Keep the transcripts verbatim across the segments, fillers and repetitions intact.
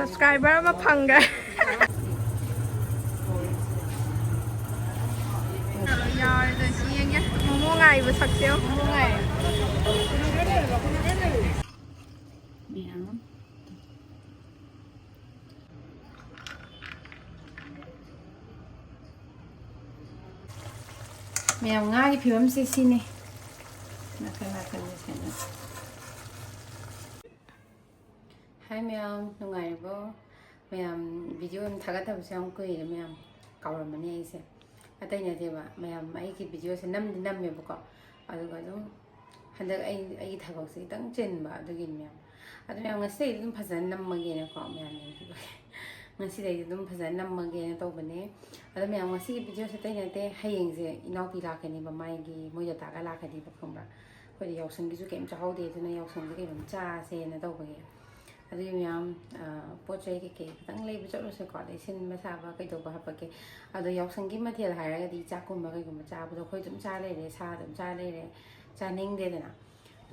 Subscriber ꯑꯃ ꯐꯪꯈ꯭ꯔꯦ꯫ ꯌꯥꯔꯦꯗ, ꯁꯤ ꯌꯦꯡꯒꯦ꯫ ꯃꯣꯃꯣ ꯉꯥꯏꯕ ꯁꯛꯁꯦ ꯌꯦꯡꯉꯨ꯫ ꯃꯣꯃꯣ ꯉꯥꯏ꯫ ꯃꯌꯥꯝ꯫ ꯃꯌꯥꯝ, ꯉꯥꯒꯤ ꯐꯤꯕꯝꯁꯦ ꯁꯤꯅꯤ꯫ ꯅꯥꯀꯟ ꯅꯥꯀꯟꯗ ꯁꯨꯃꯥꯏꯅ꯫ ꯍꯥꯏ ꯃꯌꯥꯝ, ꯅꯨꯡꯉꯥꯏꯔꯤꯕꯣ? ꯃꯌꯥꯝ, ꯚꯤꯗꯤꯑꯣ ꯑꯃ ꯊꯥꯒꯠꯇꯕꯁꯨ ꯌꯥꯝ ꯀꯨꯏꯔꯦ ꯃꯌꯥꯝ, ꯀꯥꯎꯔꯝꯃꯅꯤ ꯑꯩꯁꯦ꯫ ꯑꯇꯩ ꯅꯠꯇꯦꯕ ꯃꯌꯥꯝ, ꯑꯩꯒꯤ ꯚꯤꯗꯤꯑꯣꯁꯦ ꯅꯝꯗꯤ ꯅꯝꯃꯦꯕꯀꯣ, ꯑꯗꯨꯒ ꯑꯗꯨꯝ ꯍꯟꯗꯛ ꯑꯩ, ꯑꯩꯒꯤ ꯊꯕꯛꯁꯦ ꯈꯤꯇꯪ ꯆꯤꯟꯕ ꯑꯗꯨꯒꯤꯅꯤ ꯃꯌꯥꯝ꯫ ꯑꯗꯨ ꯃꯌꯥꯝ, ꯉꯁꯤꯗꯩꯗꯤ ꯑꯗꯨꯝ ꯐꯖꯅ ꯅꯝꯃꯒꯦꯅꯀꯣ ꯃꯌꯥꯝ ꯌꯦꯡꯕꯤꯕꯒꯤ꯫ ꯉꯁꯤꯗꯩꯗꯤ ꯑꯗꯨꯝ ꯐꯖꯅ ꯅꯝꯃꯒꯦꯅ ꯇꯧꯕꯅꯦ꯫ ꯑꯗꯣ ꯃꯌꯥꯝ, ꯉꯁꯤꯒꯤ ꯚꯤꯗꯤꯑꯣꯁꯦ ꯑꯇꯩ ꯅꯠꯇꯦ, ꯍꯌꯦꯡꯁꯦ ꯏꯅꯥꯎꯄꯤ ꯂꯥꯛꯀꯅꯤꯕ, ꯃꯥꯒꯤ ꯃꯣꯏ ꯗꯗꯥꯒ ꯂꯥꯛꯀꯅꯤꯕ, ꯈꯪꯕ꯭ꯔꯥ? ꯑꯩꯈꯣꯏꯗꯤ ꯌꯥꯎꯁꯪꯒꯤꯁꯨ ꯀꯩꯝ ꯆꯥꯍꯧꯗꯦ, ꯑꯗꯨꯅ ꯌꯥꯎꯁꯪꯁꯦ ꯀꯩꯅꯣꯝ ꯆꯥꯁꯦꯅ ꯇꯧꯕꯒꯤ꯫ ꯑꯗꯨꯒꯤ ꯃꯌꯥꯝ, ꯑ, ꯄꯣꯠ ꯆꯩ ꯀꯩꯀꯩ ꯈꯤꯇꯪ ꯂꯩꯕ ꯆꯠꯂꯨꯁꯦꯀꯣ, ꯂꯩꯁꯤꯟꯕ ꯁꯥꯕ ꯀꯩꯗꯧꯕ ꯍꯥꯄꯛꯀꯦ꯫ ꯑꯗꯣ ꯌꯥꯎꯁꯪꯒꯤ ꯃꯊꯦꯜ ꯍꯥꯏꯔꯒꯗꯤ ꯆꯥꯛꯀꯨꯝꯕ ꯀꯩꯒꯨꯝꯕ ꯆꯥꯕꯗꯣ ꯑꯩꯈꯣꯏ ꯑꯗꯨꯝ ꯆꯥ ꯂꯩꯔꯦ, ꯁꯥ ꯑꯗꯨꯝ ꯆꯥ ꯂꯩꯔꯦ, ꯆꯥꯅꯤꯡꯗꯦꯗꯅ꯫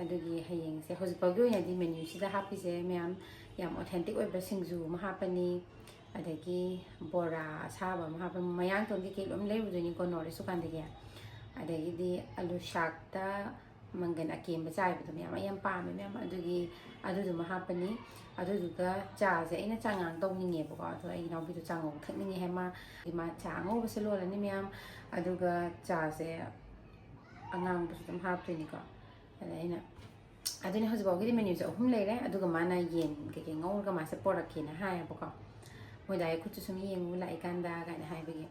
ꯑꯗꯨꯒꯤ ꯍꯌꯦꯡꯁꯦ, ꯍꯧꯖꯤꯛꯐꯥꯎꯒꯤ ꯑꯣꯏꯅꯗꯤ ꯃꯦꯅ꯭ꯌꯨꯁꯤꯗ ꯍꯥꯞꯄꯤꯁꯦ ꯃꯌꯥꯝ, ꯌꯥꯝ ꯑꯣꯊꯦꯟꯇꯤꯛ ꯑꯣꯏꯕ ꯁꯤꯡꯖꯨ ꯑꯃ ꯍꯥꯞꯄꯅꯤ, ꯑꯗꯒꯤ ꯕꯣꯔꯥ ꯑꯁꯥꯕ ꯑꯃ ꯍꯥꯞꯄꯅꯤ, ꯃꯌꯥꯡꯇꯣꯟ ꯀꯩꯀꯩ ꯂꯣꯏ ꯂꯩꯔꯨꯗꯣꯏꯅꯤꯀꯣ ꯅꯣꯔꯠ ꯏꯁ ꯗꯨꯀꯥꯟꯗꯒꯤ꯫ ꯑꯗꯒꯤꯗꯤ ꯑꯂꯨ ꯁꯥꯛꯇ ꯃꯪꯒꯟ ꯑꯀꯦꯝꯕ ꯆꯥꯏꯕꯗꯣ ꯃꯌꯥꯝ, ꯑꯩ ꯌꯥꯝ ꯄꯥꯝꯃꯦ ꯃꯌꯥꯝ, ꯑꯗꯨꯒꯤ ꯑꯗꯨꯗꯨꯃ ꯍꯥꯞꯄꯅꯤ꯫ ꯑꯗꯨꯗꯨꯒ ꯆꯥꯁꯦ ꯑꯩꯅ ꯆꯉꯥꯡ ꯇꯧꯅꯤꯡꯉꯦꯕꯀꯣ, ꯑꯗꯣ ꯑꯩ ꯏꯅꯥꯎꯄꯤꯗꯣ ꯆꯥꯉꯧ ꯊꯛꯅꯤꯡꯉꯦ ꯍꯥꯏ, ꯃꯥ, ꯃꯥ ꯆꯥ ꯑꯉꯧꯕꯁꯦ ꯂꯣꯜꯂꯅꯤ ꯃꯌꯥꯝ, ꯑꯗꯨꯒ ꯆꯥꯁꯦ ꯑꯉꯥꯡꯕꯁꯨ ꯑꯗꯨꯝ ꯍꯥꯞꯇꯣꯏꯅꯤꯀꯣ꯫ ꯑꯗ ꯑꯩꯅ, ꯑꯗꯨꯅꯤ ꯍꯧꯖꯤꯛꯐꯥꯎꯒꯤꯗꯤ ꯃꯦꯅ꯭ꯌꯨꯁꯦ ꯑꯍꯨꯝ ꯂꯩꯔꯦ, ꯑꯗꯨꯒ ꯃꯥꯅ ꯌꯦꯟ ꯀꯩꯀꯩ ꯉꯧꯔꯒ ꯃꯥꯁꯦ ꯄꯣꯔꯛꯀꯦꯅ ꯍꯥꯏꯌꯦꯕꯀꯣ, ꯃꯣꯏ ꯗꯥꯏ ꯈꯨꯠꯁꯨ ꯁꯨꯝ ꯌꯦꯡꯉꯨ ꯂꯥꯛꯏꯀꯥꯟꯗ ꯀꯥꯏꯅ ꯍꯥꯏꯕꯒꯤ꯫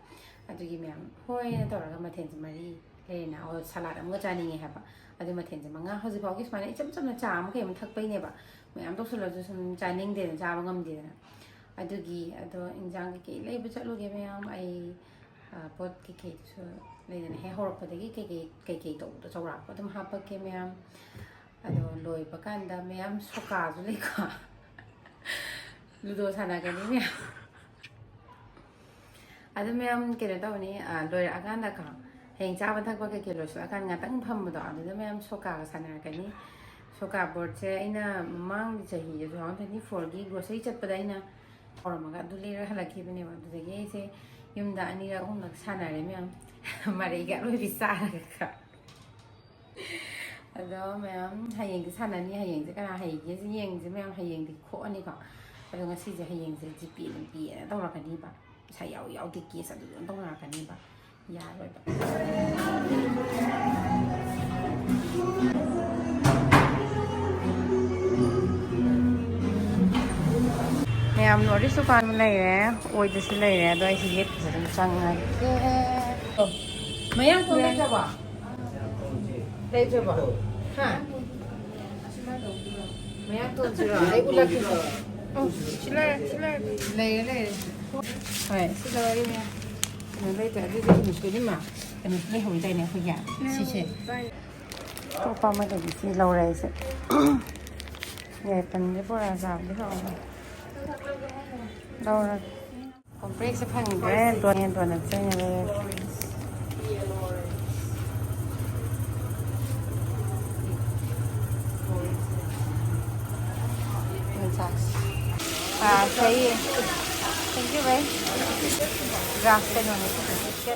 ꯑꯗꯨꯒꯤ ꯃꯌꯥꯝ ꯍꯣꯏꯅ ꯇꯧꯔꯒ ꯃꯊꯦꯜꯁꯦ ꯃꯔꯤ ꯂꯩꯔꯦꯅ, ꯑꯣ, ꯁꯂꯥꯗ ꯑꯃꯒ ꯆꯥꯅꯤꯡꯉꯦ ꯍꯥꯏꯕ, ꯑꯗꯨ ꯃꯊꯦꯜꯁꯦ ꯃꯉꯥ꯫ ꯍꯧꯖꯤꯛꯐꯥꯎꯒꯤ ꯁꯨꯃꯥꯏꯅ ꯏꯆꯝ ꯆꯝꯅ ꯆꯥ ꯑꯃ ꯀꯩ ꯑꯃ ꯊꯛꯄꯩꯅꯦꯕ, ꯃꯌꯥꯝ ꯇꯧꯁꯜꯂꯁꯨ ꯁꯨꯝ ꯆꯥꯅꯤꯡꯗꯦꯗꯅ, ꯆꯥꯕ ꯉꯝꯗꯦꯗꯅ꯫ ꯑꯗꯨꯒꯤ ꯑꯗꯣ ꯏꯟꯖꯥꯡ ꯀꯩꯀꯩ ꯂꯩꯕ ꯆꯠꯂꯨꯒꯦ ꯃꯌꯥꯝ꯫ ꯑꯩ, ꯑ, ꯄꯣꯠ ꯀꯩꯀꯩꯗꯨꯁꯨ ꯂꯩꯗꯅ, ꯍꯦꯛ ꯍꯧꯔꯛꯄꯗꯒꯤ ꯀꯩꯀꯩ, ꯀꯩꯀꯩ ꯇꯧꯕꯗꯣ ꯆꯥꯎꯔꯥꯛꯄ ꯑꯗꯨꯝ ꯍꯥꯞꯄꯛꯀꯦ ꯃꯌꯥꯝ꯫ ꯑꯗꯣ ꯂꯣꯏꯕ ꯀꯥꯟꯗ ꯃꯌꯥꯝ ꯁꯣꯀꯥꯁꯨ ꯂꯩꯀꯣ꯫ ꯂꯨꯗꯣ ꯁꯥꯟꯅꯒꯅꯤ ꯃꯌꯥꯝ꯫ ꯑꯗꯨ ꯃꯌꯥꯝ ꯀꯩꯅꯣ ꯇꯧꯅꯤ, ꯑ, ꯂꯣꯏꯔꯛꯑꯀꯥꯟꯗꯀꯣ, ꯍꯌꯦꯡ ꯆꯥꯕ ꯊꯛꯄ ꯀꯩꯀꯩ ꯂꯣꯏꯁꯤꯜꯂꯛꯑꯀꯥꯟꯗ ꯉꯥꯛꯇꯪ ꯐꯝꯕꯗꯣ, ꯑꯗꯨꯗ ꯃꯌꯥꯝ ꯁꯣꯀꯥꯒ ꯁꯥꯟꯅꯔꯛꯀꯅꯤ꯫ ꯁꯣꯀꯥ ꯕꯣꯔꯗꯁꯦ ꯑꯩꯅ ꯃꯃꯥꯡꯒꯤ ꯆꯍꯤꯗ, two thousand twenty fourꯒꯤ ꯒ꯭ꯔꯣꯁꯔꯤ ꯆꯠꯄꯗ ꯑꯩꯅ ꯍꯧꯔꯝꯃꯒ ꯑꯗꯨ ꯂꯩꯔꯒ ꯍꯜꯂꯛꯈꯤꯕꯅꯦꯕ꯫ ꯑꯗꯨꯗꯒꯤ ꯑꯩꯁꯦ ꯌꯨꯝꯗ ꯑꯅꯤꯔꯛ ꯑꯍꯨꯝꯂꯛ ꯁꯥꯟꯅꯔꯦ ꯃꯌꯥꯝ꯫ ꯃꯔꯩꯒ ꯑꯔꯣꯏꯕꯤ ꯆꯥꯔꯒ꯫ ꯑꯗꯣ ꯃꯌꯥꯝ, ꯍꯌꯦꯡꯗꯤ ꯁꯥꯟꯅꯅꯤ꯫ ꯍꯌꯦꯡꯁꯦ ꯀꯅꯥ ꯍꯩꯒꯦꯁꯦ ꯌꯦꯡꯁꯦ ꯃꯌꯥꯝ꯫ ꯍꯌꯦꯡꯗꯤ ꯈꯣꯛꯑꯅꯤꯀꯣ꯫ ꯑꯗꯣ ꯉꯁꯤꯁꯦ, ꯍꯌꯦꯡꯁꯦ ꯖꯤꯄꯦ ꯅꯨꯡꯄꯦꯅ ꯇꯧꯔꯛꯀꯅꯤꯕ꯫ ꯄꯩꯁꯥ ꯌꯥꯎ ꯌꯥꯎꯗꯦ ꯀꯦꯁ ꯑꯗꯨ ꯑꯗꯨꯝ ꯇꯧꯅꯔꯛꯀꯅꯤꯕ꯫ ꯌꯥꯔꯣꯏꯕ꯫ ꯃꯌꯥꯝ ꯅꯣꯔꯠ ꯏꯁ ꯗꯨꯀꯥꯟ ꯂꯩꯔꯦ, ꯑꯣꯏꯗꯁꯨ ꯂꯩꯔꯦ꯫ ꯑꯗꯣ ꯑꯩꯁꯦ ꯌꯦꯠꯄꯁꯦ ꯑꯗꯨꯝ ꯆꯪꯉꯒꯦ꯫ ꯃꯌꯥꯡ ꯇꯣꯟ ꯂꯩꯇ꯭ꯔꯕꯣ? ꯂꯩꯇ꯭ꯔꯕꯣ? ꯍꯥ? ꯃꯌꯥꯡ ꯇꯣꯟꯁꯤꯔꯣ? ꯑꯩ ꯎꯠꯂꯛꯀꯦ꯫ ꯑꯣ, ꯁꯤ ꯂꯩꯔꯦ, ꯁꯤ ꯂꯩꯔꯦ꯫ ꯂꯩꯔꯦ, ꯂꯩꯔꯦ꯫ ꯍꯣꯏ, ꯁꯤ ꯂꯧꯔꯒꯦ, ꯃꯌꯥꯝ꯫ ꯀꯩꯅꯣ ꯂꯩꯇ꯭ꯔꯦ, ꯑꯗꯨꯗꯤ ꯀꯩꯅꯣꯁꯨ ꯏꯕꯦꯝꯃ, ꯀꯩꯅꯣꯁꯨ ꯂꯩꯍꯧꯔꯤꯗꯥꯏꯅꯦ ꯑꯩꯈꯣꯏꯒꯤ? ꯁꯤꯁꯦ꯫ ꯑꯇꯣꯞꯄ ꯑꯃꯗꯒꯤ ꯁꯤ ꯂꯧꯔꯦ ꯑꯩꯁꯦ꯫ ꯌꯥꯏꯄꯟꯁꯦ ꯕꯣꯔꯥ ꯆꯥꯕꯗꯤ ꯍꯥꯎꯕꯅꯦ꯫ ꯂꯧꯔꯒꯦ꯫ ꯀꯣꯝꯄ꯭ꯔꯦꯛꯁꯦ ꯐꯪꯗ꯭ꯔꯦ꯫ ꯗꯣꯅꯦ ꯗꯣꯅꯠꯁꯦ ꯑꯣꯏꯅ ꯂꯩꯔꯒꯦ꯫ ꯑꯣꯏꯅ ꯆꯥꯁꯤ꯫ ꯑꯥ, ꯁꯍꯤ꯫ Thank you, ꯚꯥꯏ꯫ ꯒ꯭ꯔꯥꯁ ꯀꯩꯅꯣꯅꯦ ꯁꯤꯁꯦ꯫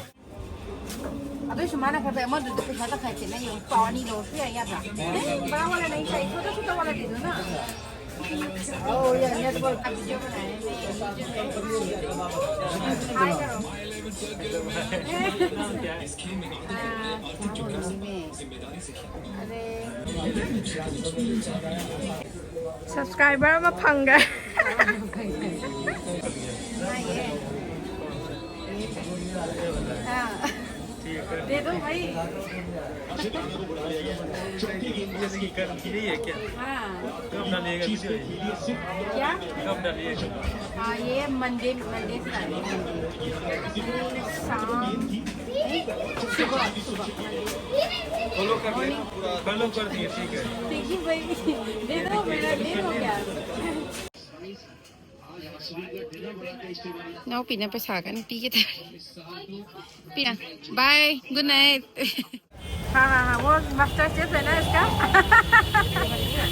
ꯑꯗꯨꯏꯁꯨ ꯃꯥꯅ ꯈꯔ ꯐꯩ꯫ ꯑꯃꯗꯨꯗ ꯄꯩꯁꯥ ꯇꯪꯈꯥꯏ ꯈꯦꯠꯅꯩ ꯌꯦꯡꯉꯨ꯫ ꯄꯥꯎ ꯑꯅꯤ ꯂꯧꯔꯁꯨ ꯌꯥꯏ, ꯌꯥꯗ꯭ꯔꯥ? ꯅꯪ ꯕꯔꯥ ꯋꯥꯂꯥ ꯅꯍꯤ ꯆꯥꯍꯤꯌꯦ, ꯆꯣꯇꯥ ꯆꯣꯇꯥ ꯋꯥꯂꯥ ꯗꯦ ꯗꯣ ꯅꯥ꯫ Subscriber ꯑꯃ ꯐꯪꯒ꯭ꯔꯦ꯫ हाँ। दे दो भाई। इसकी करंट यही है क्या? हाँ। कब डालिएगा वीडियो ये? क्या? कब डालिएगा? हाँ, ये मंडे, मंडे से डालेंगे, मंडे। मंडे शाम, नहीं, सुबह, सुबह, मंडे। फॉलो कर ले, फॉलो कर दिए, ठीक है। देखिए भाई, दे दो, मेरा ये हो गया। ꯏꯅꯥꯎꯄꯤꯅ ꯄꯩꯁꯥ ꯀꯟꯅ ꯄꯤꯒꯦ ꯇꯧꯔꯤ꯫ ꯄꯤꯅ꯫ Bye, good night꯫ हाँ, हाँ, हाँ, वो मास्टर शेफ है ना इसका।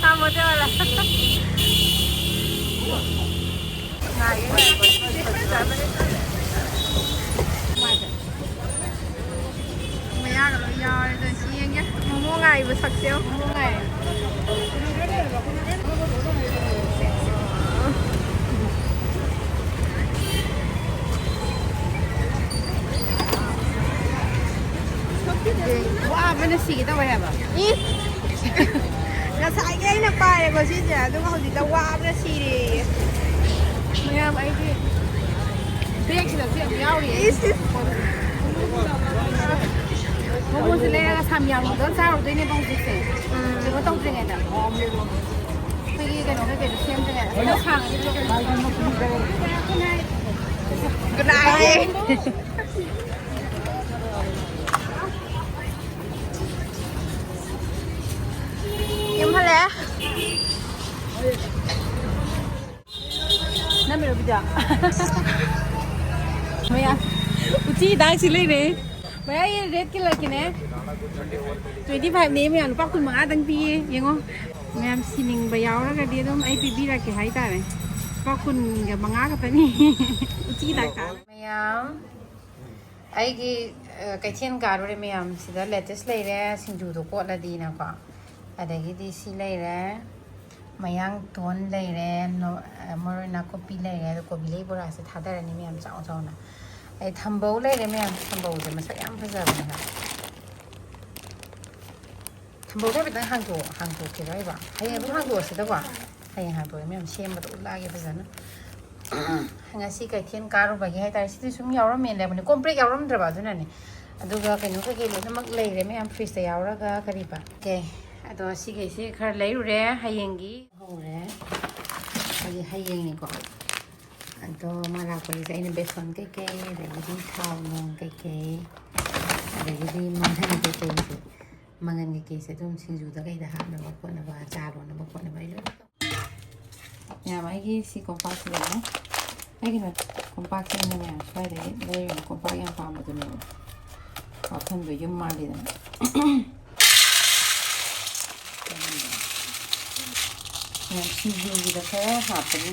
हाँ, मोटे वाला। हाँ, ये ꯃꯌꯥꯒ ꯂꯣꯏ ꯌꯥꯎꯔꯦ꯫ ꯑꯗꯣ ꯁꯤ ꯌꯦꯡꯒꯦ꯫ ꯃꯣꯃꯣ ꯉꯥꯏꯕ ꯁꯛꯁꯦ ꯌꯦꯡꯉꯨ꯫ ꯃꯣꯃꯣ ꯉꯥꯏꯔꯦ꯫ ꯋꯥꯕꯅ ꯁꯤꯒꯦ ꯇꯧꯋꯦ ꯍꯥꯏꯕ꯫ ꯏꯁ! ꯉꯁꯥꯏꯒꯤ ꯑꯩꯅ ꯄꯥꯏꯔꯦꯀꯣ ꯁꯤꯁꯦ, ꯑꯗꯨꯒ ꯍꯧꯖꯤꯛꯇ ꯋꯥꯕꯅ ꯁꯤꯔꯦꯌꯦ꯫ ꯃꯌꯥꯝ, ꯑꯩꯒꯤ ꯕꯦꯒꯁꯤꯗꯁꯨ ꯌꯥꯝ ꯌꯥꯎꯔꯤꯌꯦ꯫ ꯏꯁ, ꯏꯁ꯫ ꯃꯣꯃꯣꯁꯦ ꯂꯩꯔꯒ ꯁꯥꯝ ꯌꯥꯝꯕꯗꯣ ꯆꯥꯔꯨꯗꯣꯏꯅꯦꯕ ꯍꯧꯖꯤꯛꯁꯦ꯫ ꯎꯝ꯫ ꯀꯩꯅꯣ ꯇꯧꯗ꯭ꯔꯤꯉꯩꯗ꯫ ꯑꯩꯈꯣꯏꯒꯤ ꯀꯩꯅꯣ ꯀꯩꯀꯩꯗꯣ ꯁꯦꯝꯗ꯭ꯔꯤꯉꯩꯗ꯫ ꯈꯔ ꯁꯥꯡꯉꯗꯤ ꯂꯣꯏꯔꯦ꯫ Good night꯫ ꯌꯨꯝ ꯍꯜꯂꯛꯑꯦ꯫ ꯅꯝꯃꯤꯔꯣ video? ꯃꯌꯥ, ꯎꯆꯤ ꯍꯤꯗꯥꯛꯁꯤ ꯂꯩꯔꯦ꯫ ꯃꯌꯥ, ꯌꯦ red colourꯒꯤꯅꯦ꯫ Twenty fiveꯅꯦ ꯃꯌꯥꯝ, ꯂꯨꯄꯥ ꯀꯨꯟ ꯃꯉꯥꯗꯪ ꯄꯤꯌꯦ꯫ ꯌꯦꯡꯉꯣ꯫ ꯃꯌꯥꯝ ꯁꯤꯅꯤꯡꯕ ꯌꯥꯎꯔꯒꯗꯤ ꯑꯗꯨꯝ ꯑꯩ ꯄꯤꯕꯤꯔꯛꯀꯦ ꯍꯥꯏꯇꯥꯔꯦ꯫ ꯂꯨꯄꯥ ꯀꯨꯟꯒ ꯃꯉꯥ ꯈꯛꯇꯅꯤ꯫ ꯎꯆꯤ ꯍꯤꯗꯥꯛ ꯀꯥꯞꯄ꯫ ꯃꯌꯥꯝ, ꯑꯩꯒꯤ, ꯑ, ꯀꯩꯊꯦꯜ ꯀꯥꯔꯨꯔꯦ ꯃꯌꯥꯝ꯫ ꯁꯤꯗ lettuce ꯂꯩꯔꯦ, ꯁꯤꯡꯖꯨꯗꯣ ꯀꯣꯠꯂꯗꯤꯅꯀꯣ꯫ ꯑꯗꯒꯤꯗꯤ ꯁꯤ ꯂꯩꯔꯦ, ꯃꯌꯥꯡ ꯇꯣꯟ ꯂꯩꯔꯦ, ꯅꯣ-, ꯑ, ꯃꯔꯣꯏ ꯅꯥꯀꯨꯞꯄꯤ ꯂꯩꯔꯦ, ꯑꯗꯣ ꯀꯣꯕꯤ ꯂꯩ ꯕꯣꯔꯥꯁꯦ ꯊꯥꯗꯔꯅꯤ ꯃꯌꯥꯝ ꯆꯥꯎ ꯆꯥꯎꯅ꯫ ꯑꯩ ꯊꯝꯕꯧ ꯂꯩꯔꯦ ꯃꯌꯥꯝ, ꯊꯝꯕꯧꯁꯦ ꯃꯁꯛ ꯌꯥꯝ ꯐꯖꯕꯅꯦ ꯍꯥꯏꯕ꯫ ꯊꯝꯕꯧꯁꯦ ꯍꯥꯏꯐꯦꯠꯇꯪ ꯍꯥꯡꯗꯣꯛ-, ꯍꯥꯡꯗꯣꯛꯀꯦꯔꯣ ꯑꯩꯕꯣ? ꯍꯌꯦꯡ ꯑꯗꯨꯝ ꯍꯥꯡꯗꯣꯛꯑꯁꯤꯗꯀꯣ꯫ ꯍꯌꯦꯡ ꯍꯥꯡꯗꯣꯛꯑꯦ ꯃꯌꯥꯝ ꯁꯦꯝꯕꯗ ꯎꯠꯂꯛꯑꯒꯦ ꯐꯖꯅ꯫ ꯉꯁꯤ ꯀꯩꯊꯦꯜ ꯀꯥꯔꯨꯕꯒꯤ ꯍꯥꯏꯇꯥꯔꯦ꯫ ꯁꯤꯗꯤ ꯁꯨꯝ ꯌꯥꯎꯔꯝꯃꯦꯅ ꯂꯩꯕꯅꯦ꯫ ꯀꯣꯝꯄ꯭ꯔꯦꯛ ꯌꯥꯎꯔꯝꯗ꯭ꯔꯕ ꯑꯗꯨꯅꯅꯦ꯫ ꯑꯗꯨꯒ ꯀꯩꯅꯣ ꯀꯩꯀꯩ ꯂꯣꯏꯅꯃꯛ ꯂꯩꯔꯦ ꯃꯌꯥꯝ ꯐ꯭ꯔꯤꯖꯇ ꯌꯥꯎꯔꯒ ꯀꯔꯤꯕ꯫ ꯑꯣꯀꯦ꯫ ꯑꯗꯣ ꯁꯤꯈꯩꯁꯦ ꯈꯔ ꯂꯩꯔꯨꯔꯦ ꯍꯌꯦꯡꯒꯤ꯫ ꯍꯧꯔꯦ꯫ ꯍꯥꯏꯗꯤ ꯍꯌꯦꯡꯅꯤꯀꯣ꯫ ꯑꯗꯣ ꯃꯥ ꯂꯥꯛꯄꯒꯤꯁꯦ ꯑꯩꯅ ꯕꯦꯁꯣꯟ ꯀꯩꯀꯩ, ꯑꯗꯒꯤꯗꯤ ꯊꯥꯎ ꯅꯨꯡ ꯀꯩꯀꯩ, ꯑꯗꯒꯤꯗꯤ ꯃꯪꯒꯟ ꯀꯩꯀꯩꯁꯦ, ꯃꯪꯒꯟ ꯀꯩꯀꯩꯁꯦ ꯑꯗꯨꯝ ꯁꯤꯡꯖꯨꯗ ꯀꯩꯗ ꯍꯥꯞꯅꯕ ꯈꯣꯠꯅꯕ, ꯆꯥ ꯂꯣꯟꯅꯕ ꯈꯣꯠꯅꯕ ꯑꯩ ꯂꯣꯏꯅ ꯃꯌꯥꯝ ꯑꯩꯒꯤ ꯁꯤ ꯀꯣꯝꯄꯥꯛꯁꯤꯗꯅꯦ, ꯑꯩꯒꯤ ꯀꯣꯝꯄꯥꯛꯁꯤꯅꯅꯦ ꯃꯌꯥꯝ ꯁ꯭ꯋꯥꯏꯗꯒꯤ ꯂꯩꯔꯤꯕ ꯀꯣꯝꯄꯥꯛ ꯌꯥꯝ ꯄꯥꯝꯕꯗꯨꯅꯦꯕ꯫ ꯋꯥꯈꯜꯗꯣ ꯌꯨꯝ ꯃꯥꯜꯂꯤꯗꯅ꯫ ꯃꯌꯥꯝ ꯁꯤꯡꯖꯨꯒꯤꯗ ꯈꯔ ꯍꯥꯞꯄꯅꯤ꯫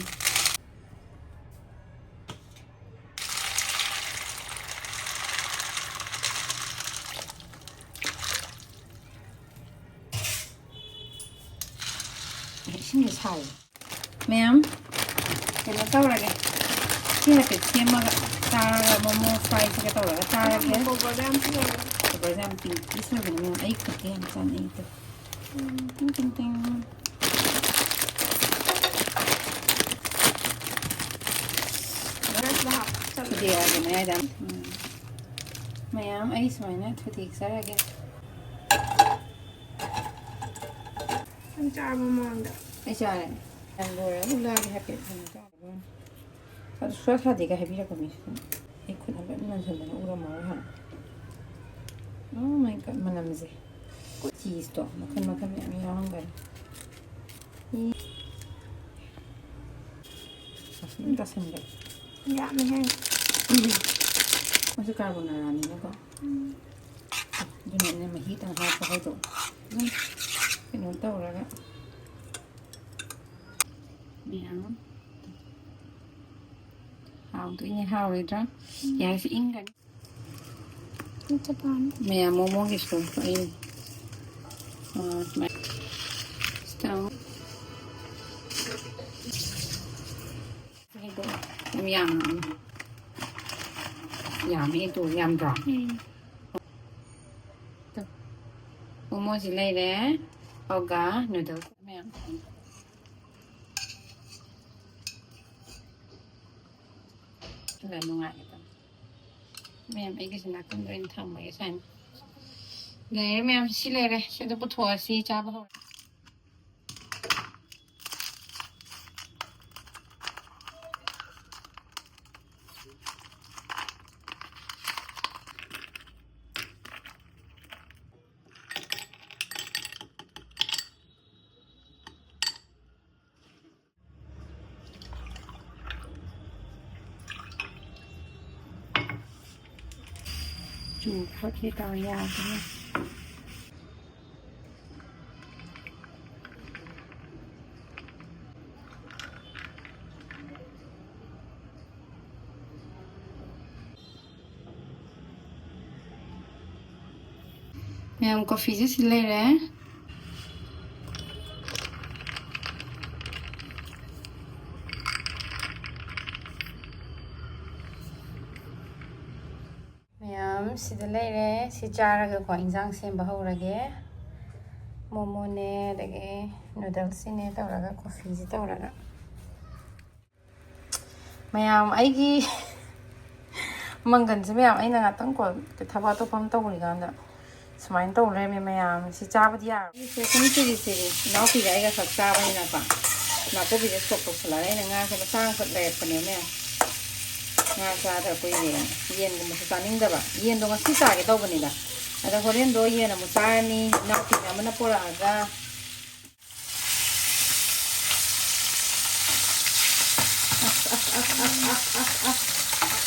ꯏꯁꯤꯡꯁꯦ ꯁꯥꯏꯌꯦ꯫ ꯃꯌꯥꯝ, ꯀꯩꯅꯣ ꯇꯧꯔꯒꯦ꯫ ꯁꯤ ꯍꯥꯏꯐꯦꯠ ꯁꯦꯝꯃꯒ ꯆꯥꯔꯒ, ꯃꯣꯃꯣ ꯐ꯭ꯔꯥꯏꯁꯤꯒ ꯇꯧꯔꯒ ꯆꯥꯔꯒꯦ꯫ ꯀꯣꯕꯔꯗ ꯌꯥꯝ ꯆꯤꯛꯑꯦ꯫ ꯀꯣꯕꯔꯁꯦ ꯌꯥꯝ ꯄꯤꯛ ꯄꯤꯛ ꯁꯣꯏꯕꯅꯦ ꯃꯌꯥꯝ꯫ ꯑꯩ ꯈꯛꯇ ꯌꯥꯝ ꯆꯥꯅꯩ ꯑꯗꯣ꯫ ꯎꯝ, ꯇꯤꯡ, ꯇꯤꯡ, ꯇꯤꯡ꯫ ꯕ꯭ꯔꯁꯇ ꯍꯥꯞ ꯆꯠꯂꯦ꯫ ꯊꯨꯗꯦꯛꯑꯒꯦ ꯃꯌꯥꯏꯗ꯫ ꯎꯝ꯫ ꯃꯌꯥꯝ, ꯑꯩ ꯁꯨꯃꯥꯏꯅ ꯊꯨꯗꯦꯛꯆꯔꯒꯦ꯫ ꯅꯪ ꯆꯥꯔꯕ ꯃꯃꯥꯡꯗ? ꯑꯩ ꯆꯥꯔꯦ꯫ ꯌꯥꯝ ꯂꯣꯏꯔꯦ꯫ ꯎꯠꯂꯛꯑꯒꯦ ꯍꯥꯏꯐꯦꯠ꯫ ꯀꯩꯅꯣ ꯇꯧꯔꯒ꯫ ꯑꯗꯨ ꯁꯨꯡꯁꯥ ꯁꯥꯗꯦꯒ ꯍꯥꯏꯕꯤꯔꯛꯄ ꯃꯤꯁꯨ꯫ ꯑꯩ ꯈꯨꯠ ꯍꯥꯏꯐꯦꯠ ꯅꯟꯁꯟꯗꯅ ꯎꯔꯝꯃꯔꯣꯏ ꯍꯥꯟꯅ꯫ Oh my God, ꯃꯅꯝꯁꯦ꯫ ꯆꯤꯁꯇꯣ ꯃꯈꯜ ꯃꯈꯜ ꯃꯌꯥꯝ ꯌꯥꯎꯔꯝꯒꯅꯤ꯫ ꯏ꯫ ꯑꯁ, ꯑꯗꯨꯝ ꯇꯥꯁꯟꯈ꯭ꯔꯦ꯫ ꯌꯥꯝꯃꯦꯍꯦ꯫ ꯃꯣꯏꯁꯨ ꯀꯥꯔꯕꯣꯅꯥꯔꯥꯅꯤꯅꯀꯣ꯫ ꯎꯝ꯫ ꯑꯗꯨꯅ ꯑꯩꯅ ꯃꯍꯤ ꯈꯤꯇꯪ ꯍꯥꯞꯄ ꯍꯥꯏꯗꯣ꯫ ꯑꯗꯨꯝ ꯀꯩꯅꯣ ꯇꯧꯔꯒ꯫ ꯃꯌꯥꯝ꯫ ꯍꯥꯎꯗꯣꯏꯅꯦ, ꯍꯥꯎꯔꯣꯏꯗ꯭ꯔꯥ? ꯌꯥꯔꯦꯁꯦ, ꯏꯪꯒꯅꯤ꯫ ꯃꯌꯥꯝ ꯃꯣꯃꯣꯒꯤꯁꯨ ꯑꯩ, ꯑ, ꯁꯨꯃꯥꯏ-, ꯁꯤꯗ ꯑꯃꯨꯛ ꯌꯥꯝ ꯌꯥꯝ-, ꯌꯥꯝꯃꯦ ꯑꯗꯨ, ꯌꯥꯝꯗ꯭ꯔꯣ? ꯎꯝ꯫ ꯃꯣꯃꯣꯁꯤ ꯂꯩꯔꯦ, ꯑꯗꯨꯒ ꯅꯨꯗꯜꯁ ꯃꯌꯥꯝ꯫ ꯑꯗꯨꯒ ꯅꯨꯡꯉꯥꯏꯒꯗꯕ꯫ ꯃꯌꯥꯝ, ꯑꯩꯒꯤꯁꯦ ꯅꯥꯀꯟꯗ ꯑꯣꯏꯅ ꯊꯝꯃꯒꯦ ꯁꯨꯃꯥꯏꯅ꯫ ꯂꯩꯔꯦ ꯃꯌꯥꯝ, ꯁꯤ ꯂꯩꯔꯦ꯫ ꯁꯤꯗ ꯄꯨꯊꯣꯛꯑꯁꯤ, ꯆꯥꯕ ꯍꯧꯔ꯫ ꯆꯨ ꯈꯣꯠꯈꯤ ꯇꯧꯔ ꯌꯥꯗ꯭ꯔꯦ꯫ ꯃꯌꯥꯝ, ꯀꯣꯐꯤꯁꯦ ꯁꯤ ꯂꯩꯔꯦ꯫ ꯃꯌꯥꯝ ꯁꯤꯗ ꯂꯩꯔꯦ꯫ ꯁꯤ ꯆꯥꯔꯒꯀꯣ ꯏꯟꯖꯥꯡ ꯁꯦꯝꯕ ꯍꯧꯔꯒꯦ꯫ ꯃꯣꯃꯣꯅꯦ, ꯑꯗꯒꯤ ꯅꯨꯗꯜꯁꯁꯤꯅꯦ ꯇꯧꯔꯒ, ꯀꯣꯐꯤꯁꯤ ꯇꯧꯔꯒ꯫ ꯃꯌꯥꯝ, ꯑꯩꯒꯤ ꯃꯪꯒꯟꯁꯦ ꯃꯌꯥꯝ, ꯑꯩꯅ ꯉꯥꯛꯇꯪ ꯀꯣ ꯊꯕꯛ ꯑꯇꯣꯞꯄ ꯑꯃ ꯇꯧꯔꯤꯀꯥꯟꯗ ꯁꯨꯃꯥꯏꯅ ꯇꯧ ꯂꯩꯔꯝꯃꯦ ꯃꯌꯥꯝ꯫ ꯁꯤ ꯆꯥꯕꯗꯤ ꯌꯥꯔꯣꯏ꯫ ꯁꯤ ꯁꯨꯝ ꯆꯤꯔꯤ ꯆꯤꯔꯤ ꯏꯅꯥꯎꯄꯤꯒ ꯑꯩꯒ ꯈꯛ ꯆꯥꯕꯅꯤꯅꯀꯣ, ꯅꯥꯀꯨꯞꯄꯤꯁꯦ ꯁꯣꯛ ꯇꯧꯁꯜꯂꯒ ꯑꯩꯅ ꯉꯥꯁꯦ ꯃꯆꯥ ꯑꯃꯈꯛ ꯂꯩꯔꯛꯄꯅꯦ ꯃꯌꯥꯝ꯫ ꯉꯥ ꯆꯥꯗ ꯀꯨꯏꯔꯦꯅ꯫ ꯌꯦꯟꯒꯨꯝꯕꯁꯨ ꯆꯥꯅꯤꯡꯗꯕ꯫ ꯌꯦꯟꯗꯣ ꯉꯁꯤ ꯆꯥꯒꯦ ꯇꯧꯕꯅꯤꯗ꯫ ꯑꯗ ꯍꯣꯔꯦꯟꯗꯣ ꯌꯦꯟ ꯑꯃꯨꯛ ꯆꯥꯔꯅꯤ꯫ ꯏꯅꯥꯎꯄꯤ ꯑꯃꯅ ꯄꯨꯔꯛꯑꯒ ꯑꯁ, ꯑꯁ, ꯑꯁ꯫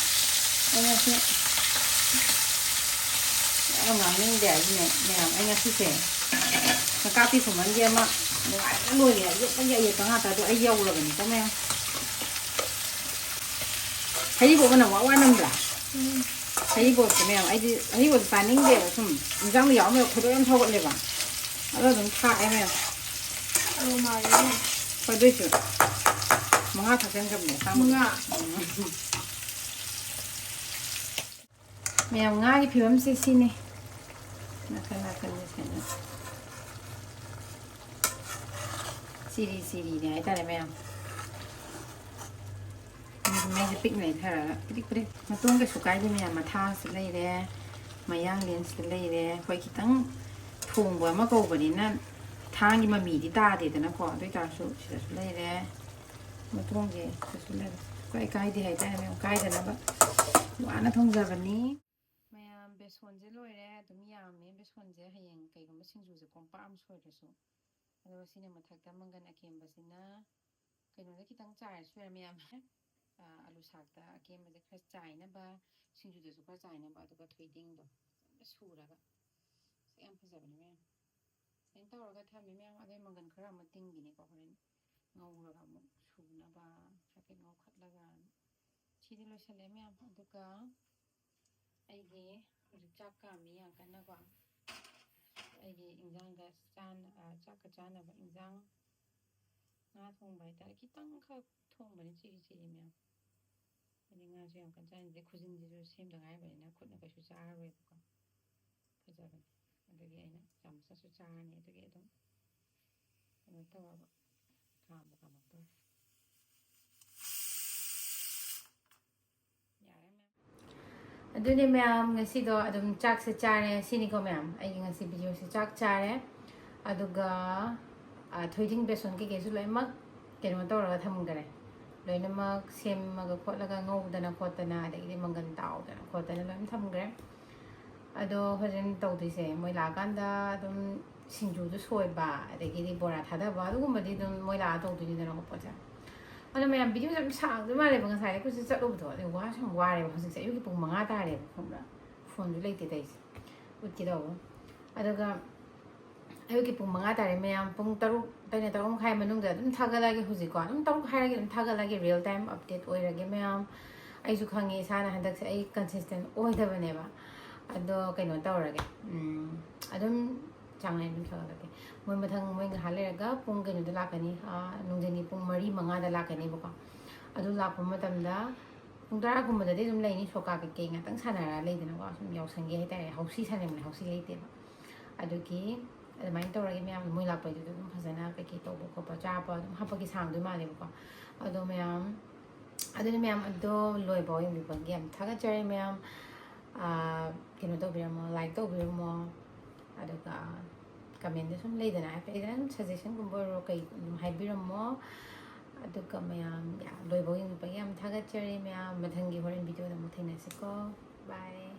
ꯑꯩꯅ ꯁꯤ ꯌꯥꯝ ꯉꯥꯡꯅꯤꯡꯗꯦ ꯍꯥꯏꯁꯤꯅꯦ ꯃꯌꯥꯝ꯫ ꯑꯩ ꯉꯁꯤꯁꯦ ꯅꯀꯥꯞꯄꯤ ꯈꯨꯃꯟꯒꯤ ꯑꯃ ꯅꯨꯡꯉꯥꯏꯕꯅ ꯂꯣꯏꯔꯦ꯫ ꯑꯌꯦꯛꯄꯒꯤ ꯑꯌꯦꯛꯄ ꯉꯥꯛꯇ꯫ ꯑꯗꯣ ꯑꯩ ꯌꯧꯔꯕꯅꯤꯀꯣ ꯃꯌꯥꯝ꯫ ꯍꯩꯔꯤꯕꯣꯞ ꯃꯅꯝ ꯋꯥ ꯋꯥ ꯅꯝꯗ꯭ꯔꯥ? ꯎꯝ꯫ ꯍꯩꯔꯤꯕꯣꯞꯁꯦ ꯃꯌꯥꯝ, ꯑꯩꯗꯤ ꯍꯩꯔꯤꯕꯣꯞꯁꯦ ꯆꯥꯅꯤꯡꯗꯦꯕ꯫ ꯁꯨꯝ ꯏꯟꯖꯥꯡꯗ ꯌꯥꯎꯔꯝꯃꯒ ꯈꯣꯏꯗꯧ ꯌꯥꯝ ꯁꯥꯎꯒꯠꯂꯦꯕ꯫ ꯑꯗꯣ ꯑꯗꯨꯝ ꯊꯥꯛꯑꯦ ꯃꯌꯥꯝ꯫ ꯑꯧ, ꯃꯥꯜꯂꯦ꯫ ꯍꯣꯏ, ꯑꯗꯨꯏꯁꯨ ꯃꯉꯥ ꯊꯥꯛꯆꯟꯈ꯭ꯔꯕꯅꯦ ꯑꯁꯥꯡꯕꯗꯣ꯫ ꯃꯉꯥ? ꯎꯝ꯫ ꯃꯌꯥꯝ, ꯉꯥꯒꯤ ꯐꯤꯕꯝꯁꯦ ꯁꯤꯅꯤ꯫ ꯅꯥꯀꯟ ꯅꯥꯀꯟꯁꯦ ꯁꯨꯃꯥꯏꯅ ꯆꯤꯔꯤ ꯆꯤꯔꯤꯅꯦ ꯍꯥꯏꯇꯥꯔꯦ ꯃꯌꯥꯝ꯫ ꯃꯩꯁꯦ ꯄꯤꯛꯅ ꯂꯩꯊꯔꯒ ꯄꯤꯗꯤꯛ ꯄꯤꯗꯤꯛ꯫ ꯃꯇꯣꯡ ꯀꯩꯁꯨ ꯀꯥꯏꯗꯦ ꯃꯌꯥꯝ꯫ ꯃꯊꯥꯁꯤꯗ ꯂꯩꯔꯦ, ꯃꯌꯥꯡꯂꯦꯟꯁꯤꯗ ꯂꯩꯔꯦ꯫ ꯑꯩꯈꯣꯏ ꯈꯤꯇꯪ ꯊꯣꯡꯕ ꯑꯃ ꯀꯧꯕꯅꯤꯅ ꯊꯥꯡꯒꯤ ꯃꯃꯤꯗꯤ ꯇꯥꯗꯦꯗꯅꯀꯣ꯫ ꯑꯗꯨ ꯑꯣꯏ ꯇꯥꯔꯁꯨ ꯁꯤꯗꯁꯨ ꯂꯩꯔꯦ꯫ ꯃꯇꯣꯡꯁꯦ ꯁꯤꯗꯁꯨ ꯂꯩꯔꯦ꯫ ꯀꯥꯏ ꯀꯥꯏꯗꯦ ꯍꯥꯏꯇꯥꯔꯦ ꯃꯌꯥꯝ, ꯀꯥꯏꯗꯅꯕ ꯋꯥꯅ ꯊꯣꯡꯖꯕꯅꯤ꯫ ꯃꯌꯥꯝ, ꯕꯦꯁꯣꯟꯁꯦ ꯂꯣꯏꯔꯦ꯫ ꯑꯗꯨꯝ ꯌꯥꯝꯃꯦ ꯕꯦꯁꯣꯟꯁꯦ꯫ ꯍꯌꯦꯡ ꯀꯩꯒꯨꯝꯕ ꯁꯤꯡꯖꯨꯁꯦ ꯀꯣꯝꯄꯥꯛ ꯑꯃ ꯁꯣꯏꯗ꯭ꯔꯁꯨ꯫ ꯑꯗꯨꯒ ꯁꯤꯅ ꯃꯊꯛꯇ ꯃꯪꯒꯟ ꯑꯀꯦꯝꯕꯁꯤꯅ ꯀꯩꯅꯣꯗ ꯈꯤꯇꯪ ꯆꯥꯏꯔꯁꯨ ꯌꯥꯔꯦ ꯃꯌꯥꯝ꯫ ꯑ, ꯑꯂꯨ ꯁꯥꯛꯇ ꯑꯀꯦꯝꯕꯁꯦ ꯈꯔ ꯆꯥꯏꯅꯕ, ꯁꯤꯡꯖꯨꯗꯁꯨ ꯈꯔ ꯆꯥꯏꯅꯕ, ꯑꯗꯨꯒ ꯊꯣꯏꯗꯤꯡꯗꯣ ꯐꯖꯅ ꯁꯨꯔꯒ꯫ ꯁꯛ ꯌꯥꯝ ꯐꯖꯕꯅꯦ ꯃꯌꯥꯝ꯫ ꯁꯨꯃꯥꯏꯅ ꯇꯧꯔꯒ ꯊꯝꯃꯦ ꯃꯌꯥꯝ꯫ ꯑꯗꯩ ꯃꯪꯒꯟ ꯈꯔ ꯑꯃ ꯇꯤꯡꯈꯤꯅꯤꯀꯣ, ꯍꯣꯔꯦꯟ ꯉꯧꯔꯒ ꯑꯃꯨꯛ ꯁꯨꯅꯕ ꯍꯥꯏꯐꯦꯠ ꯉꯧꯈꯠꯂꯒ꯫ ꯁꯤꯗꯤ ꯂꯣꯏꯁꯜꯂꯦ ꯃꯌꯥꯝ꯫ ꯑꯗꯨꯒ ꯑꯩꯒꯤ ꯍꯧꯖꯤꯛ ꯆꯥꯛ ꯀꯥꯝꯃꯤ ꯌꯥꯝ ꯀꯟꯅꯀꯣ꯫ ꯑꯩꯒꯤ ꯏꯟꯖꯥꯡꯒ ꯆꯥꯟ-, ꯑ, ꯆꯥꯛꯀ ꯆꯥꯅꯕ ꯏꯟꯖꯥꯡ, ꯉꯥ ꯊꯣꯡꯕ ꯍꯥꯏꯇꯥꯔꯦ, ꯈꯤꯇꯪꯈꯛ ꯊꯣꯡꯕꯅꯤ, ꯆꯤꯛꯏ ꯆꯤꯛꯏ ꯃꯌꯥꯝ꯫ ꯍꯥꯏꯗꯤ ꯉꯥꯁꯨ ꯌꯥꯝ ꯀꯟꯅ ꯆꯥꯅꯤꯡꯗꯦ, ꯈꯨꯖꯤꯟꯁꯤꯁꯨ ꯁꯦꯝꯗ ꯉꯥꯏꯔꯤꯕꯅꯤꯅ ꯈꯨꯠꯅ ꯀꯩꯁꯨ ꯆꯥꯔꯔꯣꯏꯕꯀꯣ꯫ ꯐꯖꯕꯅꯤ꯫ ꯑꯗꯨꯒꯤ ꯑꯩꯅ ꯆꯥꯃꯁꯅꯁꯨ ꯆꯥꯔꯅꯤ꯫ ꯑꯗꯨꯒꯤ ꯑꯗꯨꯝ ꯀꯩꯅꯣ ꯇꯧꯔꯕ, ꯀꯥꯝꯕꯨ ꯀꯥꯝꯃꯛꯇꯧꯔꯦ꯫ ꯌꯥꯔꯦ ꯃꯌꯥꯝ꯫ ꯑꯗꯨꯅꯦ ꯃꯌꯥꯝ, ꯉꯁꯤꯗꯣ ꯑꯗꯨꯝ ꯆꯥꯛꯁꯦ ꯆꯥꯔꯦ꯫ ꯁꯤꯅꯤꯀꯣ ꯃꯌꯥꯝ, ꯑꯩꯒꯤ ꯉꯁꯤ ꯚꯤꯗꯤꯑꯣꯁꯦ ꯆꯥꯛ ꯆꯥꯔꯦ꯫ ꯑꯗꯨꯒ, ꯑ, ꯊꯣꯏꯗꯤꯡ ꯕꯦꯁꯣꯟ ꯀꯩꯀꯩꯁꯨ ꯂꯣꯏꯅꯃꯛ ꯀꯩꯅꯣ ꯇꯧꯔꯒ ꯊꯝꯈꯔꯦ꯫ ꯂꯣꯏꯅꯃꯛ ꯁꯦꯝꯃꯒ ꯈꯣꯠꯂꯒ ꯉꯧꯗꯅ ꯈꯣꯠꯇꯅ, ꯑꯗꯒꯤꯗꯤ ꯃꯪꯒꯟ ꯇꯥꯎꯗꯅ ꯈꯣꯠꯇꯅ ꯂꯣꯏꯅ ꯊꯝꯈ꯭ꯔꯦ꯫ ꯑꯗꯣ ꯍꯣꯔꯦꯟ ꯇꯧꯗꯣꯏꯁꯦ, ꯃꯣꯏ ꯂꯥꯛꯑꯀꯥꯟꯗ ꯑꯗꯨꯝ ꯁꯤꯡꯖꯨꯗꯨ ꯁꯣꯏꯕ, ꯑꯗꯒꯤꯗꯤ ꯕꯣꯔꯥ ꯊꯥꯗꯕ, ꯑꯗꯨꯒꯨꯝꯕꯗꯤ ꯑꯗꯨꯝ ꯃꯣꯏ ꯂꯥꯛꯑ ꯇꯧꯗꯣꯏꯅꯤꯗꯅꯀꯣ ꯄꯣꯠꯁꯦ꯫ ꯑꯗꯣ ꯃꯌꯥꯝ, ꯚꯤꯗꯤꯑꯣꯁꯦ ꯌꯥꯝ ꯁꯥꯡꯗꯣꯏ ꯃꯥꯜꯂꯦꯕ, ꯉꯁꯥꯏꯗꯤ ꯑꯩꯈꯣꯏꯁꯨ ꯆꯠꯂꯨꯕꯗꯣ, ꯑꯗꯩ ꯋꯥꯁꯨ ꯌꯥꯝ ꯋꯥꯔꯦꯕ꯫ ꯍꯧꯖꯤꯛꯁꯦ ꯑꯌꯨꯛꯀꯤ ꯄꯨꯡ ꯃꯉꯥ ꯇꯥꯔꯦꯕ, ꯈꯪꯕ꯭ꯔꯥ? ꯐꯣꯟꯁꯨ ꯂꯩꯇꯦ ꯇꯧꯔꯤꯁꯦ, ꯎꯠꯀꯦ ꯇꯧꯕ꯫ ꯑꯗꯨꯒ ꯑꯌꯨꯛꯀꯤ ꯄꯨꯡ ꯃꯉꯥ ꯇꯥꯔꯦ ꯃꯌꯥꯝ, ꯄꯨꯡ ꯇꯔꯨꯛ, ꯑꯩꯅ ꯇꯔꯨꯛ ꯃꯈꯥꯏ ꯃꯅꯨꯡꯗ ꯑꯗꯨꯝ ꯊꯥꯒꯠꯂꯛꯑꯒꯦ꯫ ꯍꯧꯖꯤꯛꯀꯣ ꯑꯗꯨꯝ ꯇꯔꯨꯛ ꯍꯥꯏꯔꯒꯦ, ꯑꯗꯨꯝ ꯊꯥꯒꯠꯂꯛꯑꯒꯦ, real time update ꯑꯣꯏꯔꯒꯦ ꯃꯌꯥꯝ꯫ ꯑꯩꯁꯨ ꯈꯪꯉꯦ ꯏꯁꯥꯅ ꯍꯟꯗꯛꯁꯦ ꯑꯩ consistent ꯑꯣꯏꯗꯕꯅꯦꯕ꯫ ꯑꯗꯣ ꯀꯩꯅꯣ ꯇꯧꯔꯒꯦ, ꯎꯝ, ꯑꯗꯨꯝ ꯆꯥꯡ ꯅꯥꯏꯅ ꯑꯗꯨꯝ ꯊꯥꯒꯠꯂꯛꯀꯦ꯫ ꯃꯣꯏ ꯃꯊꯪ, ꯃꯣꯏ ꯉꯥꯏꯍꯥꯛ ꯂꯩꯔꯒ ꯄꯨꯡ ꯀꯩꯅꯣꯗ ꯂꯥꯛꯀꯅꯤ, ꯑꯥ, ꯅꯨꯡꯊꯤꯟꯒꯤ ꯄꯨꯡ ꯃꯔꯤ ꯃꯉꯥꯗ ꯂꯥꯛꯀꯅꯦꯕꯀꯣ꯫ ꯑꯗꯨ ꯂꯥꯛꯄ ꯃꯇꯝꯗ ꯄꯨꯡ ꯇꯔꯥꯒꯨꯝꯕꯗꯗꯤ ꯑꯗꯨꯝ ꯂꯩꯅꯤ, ꯁꯣꯀꯥ ꯀꯩꯀꯩ ꯉꯥꯛꯇꯪ ꯁꯥꯟꯅꯔ ꯂꯩꯗꯅꯀꯣ, ꯁꯨꯝ ꯌꯥꯎꯁꯪꯒꯤ ꯍꯥꯏꯇꯥꯔꯦ, ꯍꯧꯁꯤ ꯁꯥꯟꯅꯕꯅꯦ, ꯍꯧꯁꯤ ꯂꯩꯇꯦꯕ꯫ ꯑꯗꯨꯒꯤ ꯑꯗꯨꯃꯥꯏꯅ ꯇꯧꯔꯒꯦ ꯃꯌꯥꯝ, ꯃꯣꯏ ꯂꯥꯛꯄꯩꯗꯨꯗ ꯑꯗꯨꯝ ꯐꯖꯅ ꯀꯩꯀꯩ ꯇꯧꯕ ꯈꯣꯠꯄ, ꯆꯥꯕ ꯑꯗꯨꯝ ꯍꯥꯞꯄꯒꯤ ꯁꯥꯡꯗꯣꯏ ꯃꯥꯜꯂꯦꯕꯀꯣ꯫ ꯑꯗꯣ ꯃꯌꯥꯝ, ꯑꯗꯨꯅ ꯃꯌꯥꯝ ꯑꯗꯣ ꯂꯣꯏꯐꯥꯎ ꯌꯦꯡꯕꯤꯕꯒꯤ ꯌꯥꯝ ꯊꯥꯒꯠꯆꯔꯤ ꯃꯌꯥꯝ꯫ ꯑꯥ, ꯀꯩꯅꯣ ꯇꯧꯕꯤꯔꯝꯃꯣ, like ꯇꯧꯕꯤꯔꯝꯃꯣ, ꯑꯗꯨꯒ comment ꯁꯨꯝ ꯂꯩꯗꯅ, ꯍꯥꯏꯐꯦꯠ ꯂꯩꯗꯅ, ꯁꯨꯝ suggestion ꯒꯨꯝꯕ ꯑꯣꯏꯔꯣ, ꯀꯩ ꯑꯗꯨꯝ ꯍꯥꯏꯕꯤꯔꯝꯃꯣ꯫ ꯑꯗꯨꯒ ꯃꯌꯥꯝ, ꯌꯥ, ꯂꯣꯏꯐꯥꯎ ꯌꯦꯡꯕꯤꯕꯒꯤ ꯌꯥꯝ ꯊꯥꯒꯠꯆꯔꯤ ꯃꯌꯥꯝ꯫ ꯃꯊꯪꯒꯤ ꯍꯣꯔꯦꯟ video ꯗ ꯑꯃꯨꯛ ꯊꯦꯡꯅꯁꯤꯀꯣ꯫ Bye꯫